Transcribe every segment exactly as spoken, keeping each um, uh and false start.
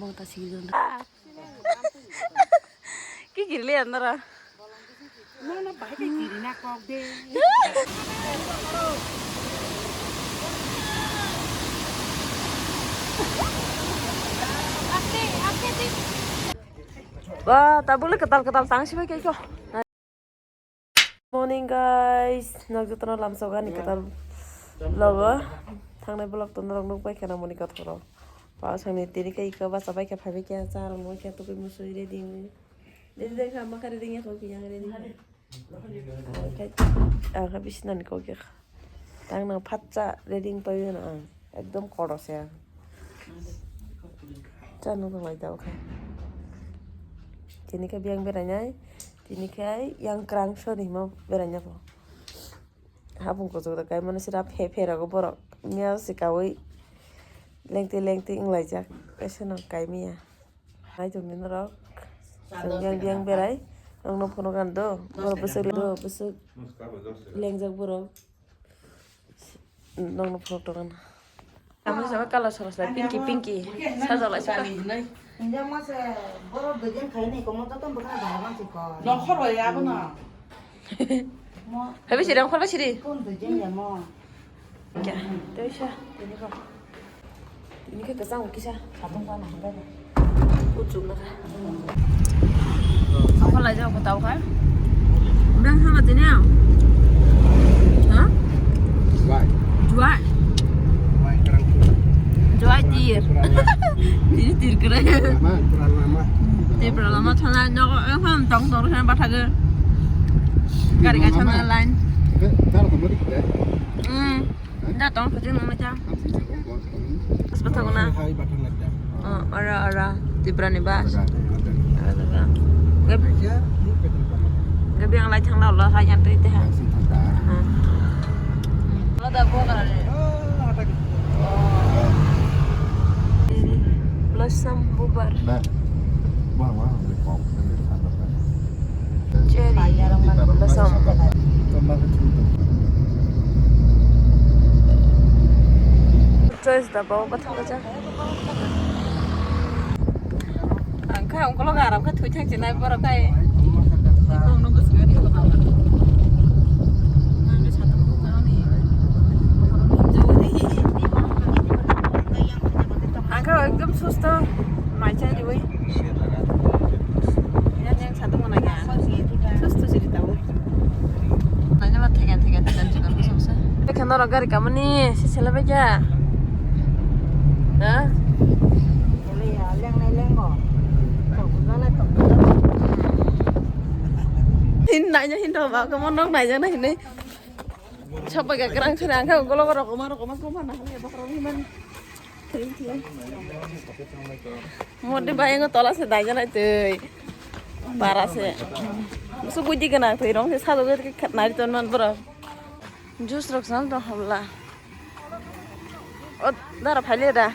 Bota sigiri don. Ki giri le andara. No, no, bahai ke giri na kok de. Wah, tabule ketal-ketal tang sih kayak kok. Morning guys, nok jotono lamsogo ani kwtal vlog o. Thangnai vlog to norok nukbai kheno moni kothoro. Pasangni tini khe iko bacha bai khe phaibai khe cha rwngbai khe tubui musui ready wngwi. Ready dai kha, ma kha ready wngya kho kiyang ready. Ang khe, ang khe bisinani kok ya kha. Tang nang phatsa ready wng tongwi mano ang. Ekdom kotor se ang. Cha nung tong lai ta o khe. Tini khe biyang berai nai. Tini khe yang kwrang sori himo berai nai bo. Habung kuchuk da kai mano sira phe phe rogo borok. Miya se kaui lengtwi lengtwi wng lai jak. Kaisa no kai miya. Hai tongni norok. Chwng yang yang berai. Nokno phunuk ano do. Borok bwswk do, bwswk lengjak borok. Nokno phunuk tongkha. Amo jagao kalar soros lai pinky pinky. Sajak lai saka. Hinjak ma se borok doijon khai ni komo joto bwkha dara mansi ko. Nokhor bai abo no. Mo. Hai bai siri, nokor bai siri. Kon doijon ya mo. Kya? Tei sa, tini ko. Tini khe kwchang kisa satung bana hambai ba. Kuchuk na kha. Ang khalai jao ko tau kha. Bang hama tini ang. Ha? Juai. Juai. Juai kerang tu. Juai tir. Kerang tu. Tini tir kere. Lama, kerang lama. Tipra lama thana nogo ang ham tong tong khe bathago. Gari ga thana line. Kerang tu mudik deh. Hmm. Da tong khe nang cha. Asba thago na. Hai batang na da. Oh, ora, ora. Tipra ni bus. Ora, ora. Ora, ora. Gab-, ya, ni petrol pump. Gabi ang lai thang la, la, hai yang tei teh. Langsung thang ta. Hmm. Lo da bo ka le. Oh, ada gitu. Blossom bubar. Nah. Wah, wah, udah pop. Cherry blossom. Choice da bawa bathang kacha. Ang kha ungkolo garam kha thwi thang chinai borok kai. Ang kha ungkolo garam kha thwi thang chinai borok kai. Ang kha ekdom susto mai chai riwi. Yang yang satu mana ya? Susto sih tahu. Nanya mah tekan tekan tekan tekan kosong sa. Tekan orang gari kamu nih si selebihnya. Hah? Ini nanya hindu apa? Kamu nong nanya nih ini. Siapa gak kerang sini angka golo golo koma koma koma nah ini bakar ini man. Modi bayang tola se dai janai tei. Para se. Musu guji gana tei rong se sado gari khat nari ton man bro. Juice rok san to hamla. O dara phale da.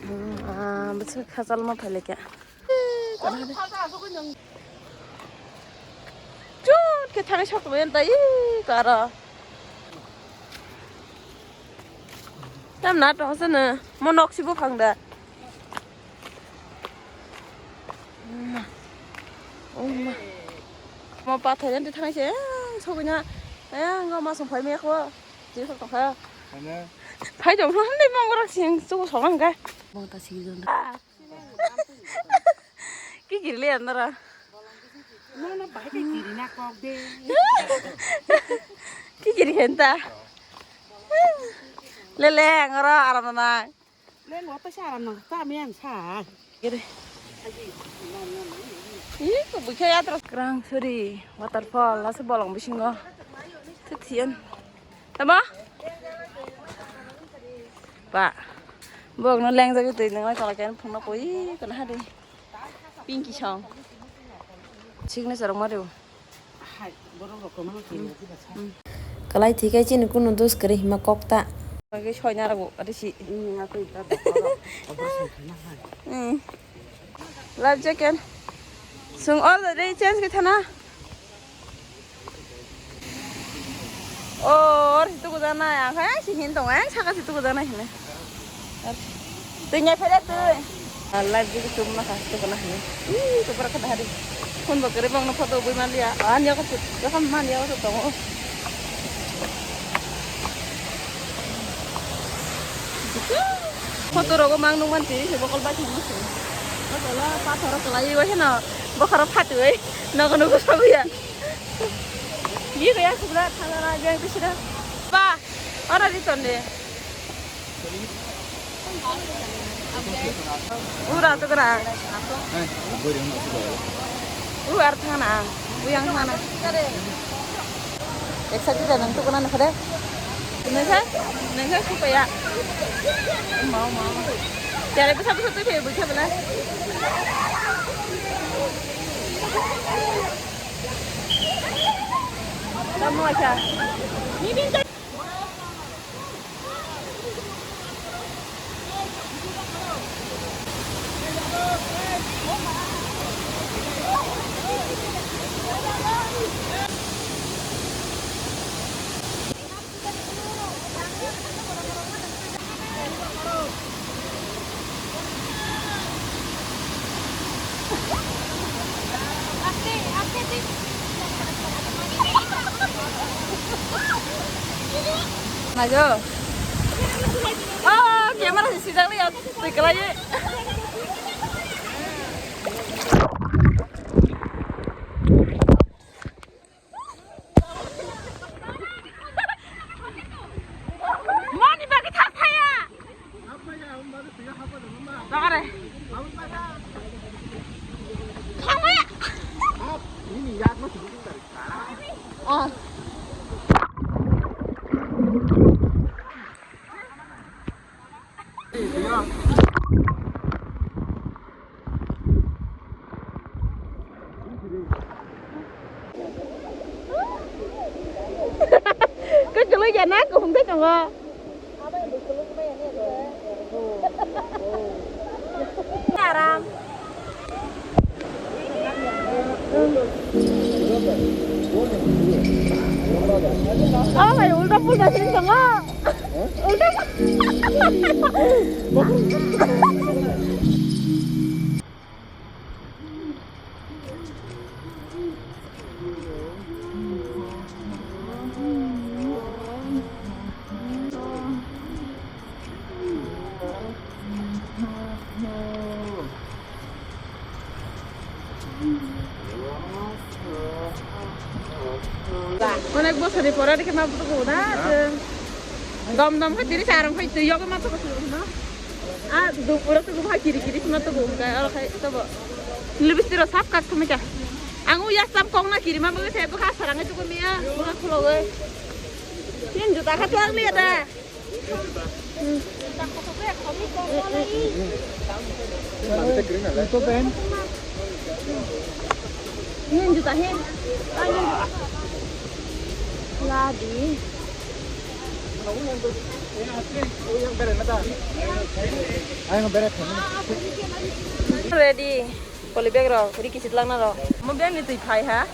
Hmm, ah, bese khasal ma phale kya. Chut khe thangwi sok tongmani ta, ih, kara. Tam na tong sene, mo nok si buphang da. Oh ma. Mo pathai jan thangwi se, eh, sogwina, eh, ngo ma song phai me kho. Ti kho tong kha. Phai jong hwn ni mong rak sing, chu song ang ga. Mong ta si jon. Ki kiri le andara. No, no, bahai ke kiri na kok de. Ki kiri henta. Le le, ngoro aram na. Le ngo ta sa aram na, ta me ang sa. Kiri. Ih, ko bukhe yatra. Krang suri waterfall, asa bolong bisingo. Thik thian. Tamo? Ba. Bok no lengjak twi nang lai kala ken phung no koi kana hadi. Pinky song. Signature ma rw. Hai, borok rok ma kiri. Kalai thikai chini kunu dos kari hima kokta. Age soina rago ade si. Hmm, aku ita. Hmm. Life jacket. Sung all the day change ke thana. Oh, or situ ko jana ya. Hai, si hin tong, eh, saka situ ko jana hin. Twi nyai phai de twi. Ah, live video chum na kha, chum na kha. Ih, chum na kha dah hari. Phone bo kere bang na photo bui man liya. Ah, niya ko chum, ya kam man niya ko chum tongo. Photo rogo mang nung man tiri se bokol bai thang se. Bokol pathor kelai oi heno. Bokol phatwi oi. Nogo nogo sabuya. Ye kaya subra thana na jeng tisira. Ba, ora di tonde. Ura tukra. U ar thana. U yang thana. Ek side da nang tukuna na khade. Nengsa, nengsa supaya. Mau mau. Jare bisa bisa tu dia bisa bela. Kamu aja. Ini Najo. Oh, camera si sijak liya, twi kwlai. Mani bagwi thang thaya. Dagare. Thangmaya. Ah. Kau kalau ya nak, kau hong tongo. Aram. Oh, hai, ulta pulta sini tongo. Ulta. Onek bosor ni pore dekhe ma butugo na. Dom dom khe tini charong khai twi yogo ma butugo na. A dupura tugo bha kiri kiri sima tugo kai oro khai tobo. Libistiro sap kak thumika. Ang u ya sap kong na kiri ma bwkha sai bwkha sarang tugo miya bwkha khulogoi. Tin juta kha tuang liya da. Ini juta hin. Ladi. Ready. Poly bag rok, riki sit langna rok. Mo bag ni twi phai ha.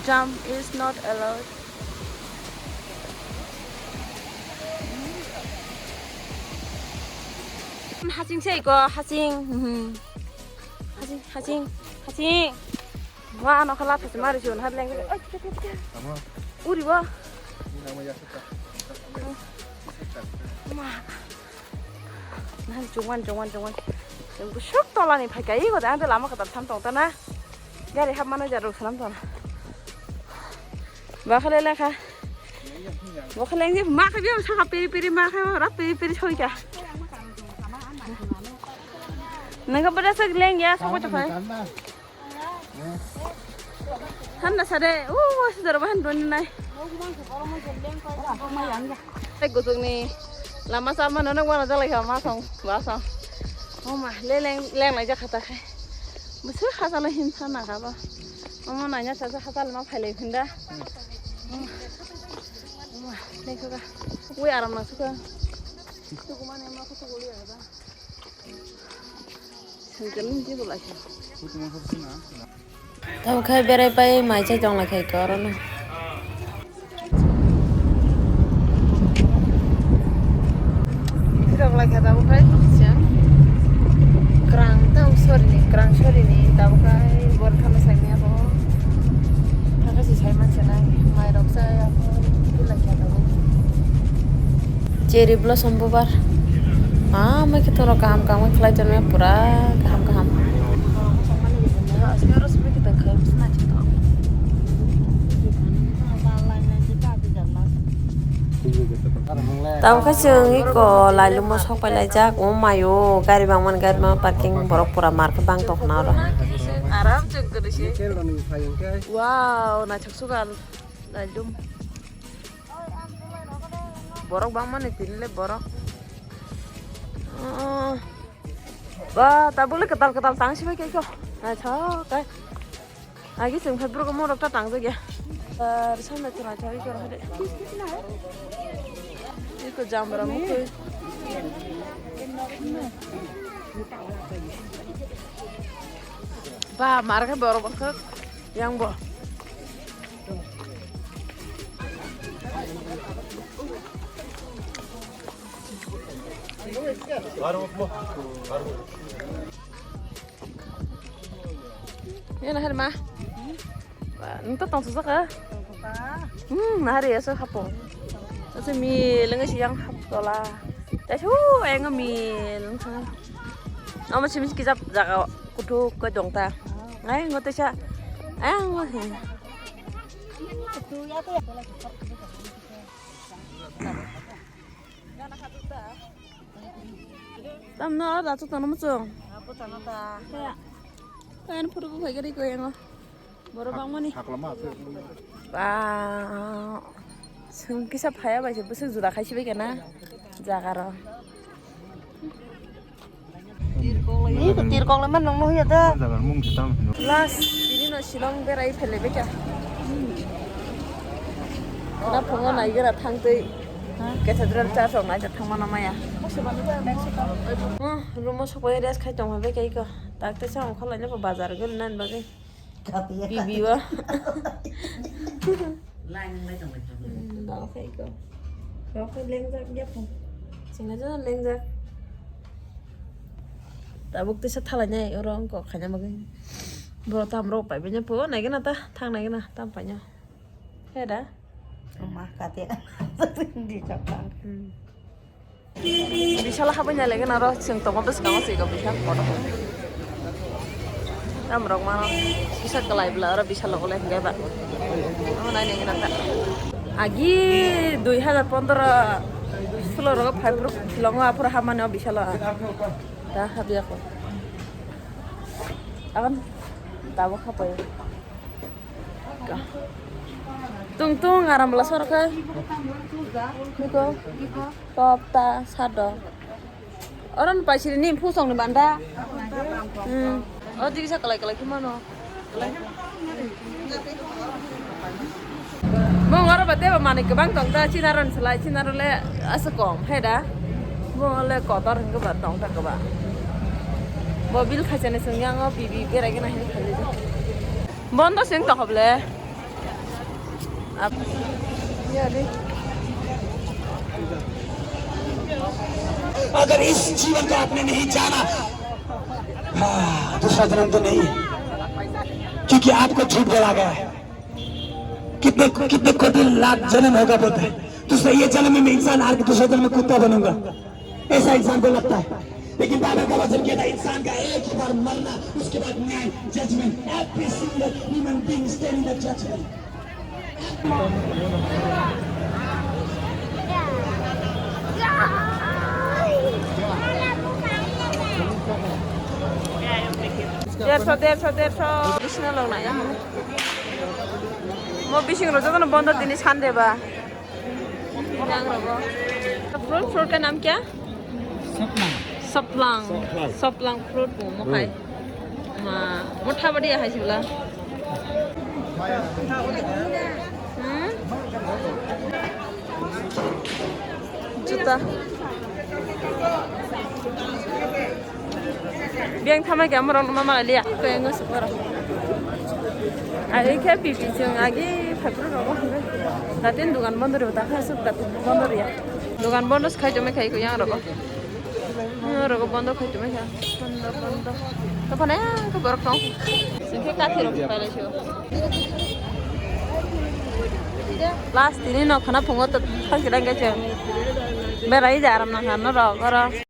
Jump is not allowed. Hasing sei ko, hasing. Mhm. Hasing, hasing, hasing. Wa, no khala thasi mari jon har leng. Oi, kya, kya, kya. Tamo. Uri wa. Ini nama ya suka. Ma. Nang chungwan, chungwan, chungwan. Chwng bwswk tolani phaikha, ego de ang de lama kwtal tham tong ta na. Gari hapmano jarok sanam tong. Ba khale lekha. Bo khale ngi ma kha biya saka piri piri ma kha ra piri piri soi kha. Nang kha bada sak leng ya sokoi to phai. Handa sade, uh, sudar bahan doni nai. Tei gosok ni lama sama nono wana jalai kha ma song, ba song. Oh ma, le leng, leng lai jakha ta khai. Musu khasalo hin sana kha ba. Mama nanya sa sa khasal ma phailai phinda. Oh ma, le kha. Ui aram na suka. Tamo khai berai pai mai chai tong lai khai khe oro no. Cherry blossom bubar. Ah, mai khe toro kaham kaham khlai tongo, pura kaham kaham. Tamo khe chwng eko lailumo sok pai laijak, o mayo, gari bangmani, gari bangma parking, borok pura mar khe bang tongkha na oro. Aram chwng kwrwi se. Wow, naithok sugar lailum. Borok bangmani tini le borok. Oh. Ba, tabuk le kwtal kwtal tang sibai khe ko. Naithok kai. Agi chwng phai borok morok ta tang jakya. Ar samna chwng naithok iko hade. Iko jamra mukhui. Ba, mar khe borok borok yang bo. Yana hari ma. Nung to tong sujak ka? Hmm, hari ya so hapo. Ase mi lenga si yang hap tola. Ta su enga mi leng sa. Ama simi kijap jaga kutu ko dong ta. Ai ngote sa. Ai ngote. Tamno aro datuk tangno muchung. Kayan photo bo phai gari ko yango. Borok bangmani. Ba. Sung kisa phaya bai se bwswk juda khai sibai kana. Jagaro. Ni ko tirkok le man nong no ya da. Last, tini no Shillong berai phele beka. Na phungo nai gana thang tei. Cathedral church rok nai thang mana maya. Oh, room o sopai rest khai tong beka iko. Tak te sa ongkha lai ko bazar gel nan bagwi. Bibi wa. Line nang lai tong lai tong. Hmm, bang khai ko. Kok lengjak ya pun. Singa jana lengjak. Tabuk tisa thalai nai oro wngkok khaina bagwi. Boro tam rok pai bini pho nai gana ta thang nai gana tam paina. He da? Ma kate. Di chapang. Hmm. Bisala habwi nai lagi naro chwng tongo bwskango se ego bisa kotor. Tam rok mano bisa kwlai bwla oro bisalo kwlai hwnkhe ba. Omo nai nai gana ta. Agi dui hazar pondro sulo rogo phai phuru longo aphuru hamani o bisalo a. Ta habya ko. Agan tabuk hapai. Tung tung aram bwla sor khe. Niko. Top ta sado. Oron paisiri ni phusong ni banda. Hmm. O digi sa kalai kalai khimano. Mung oro ba tebo manui kwbang tong ta, chinaron slai, chinaro le asa kom, he da? Mung le kotor hwnkhe ba tong ta kwbang. Bo bil khaisani chwng yang o bibi berai gana hin khalai. Bondo sing to hoble. Ap-, ya de. अगर इस जीवन को आपने नहीं जाना, हाँ, दूसरा जन्म तो नहीं, क्योंकि आपको झूठ बोला गया है। कितने, कितने कोटि लाख जन्म होगा बोलते हैं, दूसरा ये जन्म में मैं इंसान हार के दूसरा जन्म में कुत्ता बनूंगा, ऐसा इंसान को लगता है। लेकिन बाइबल का वचन कहता है, इंसान का एक ही बार मरना, उसके बाद न्याय, judgment. Every single human being stand in the judgment. Derso, derso, derso. Bisna log nai. Mo bising ro jotono bondo tini Sunday ba. Fruit, fruit ka naam kya? Saplang. Saplang. Saplang. Saplang fruit bo mo khai. Hmm. Ma, motha badi hai sibla. Hmm? Juta. Biyang thamai khe amorok no mama liya. Kaya ngo sukoro. Agi khe pipi chwng agi phaipru rogo hwnwi. Datin dugan bondo ribo ta kha suk datin bondo riya. Dugan bondo se khai tongmai khai ko yang rogo. Yang rogo bondo khai tongmai kha. Bondo bondo. To phane ang khe borok tong. Sing khe kathi rok pai lai sio. Last tini no khana phungo to thang khe dang khe chwng. Berai ja aram nang kha norok oro.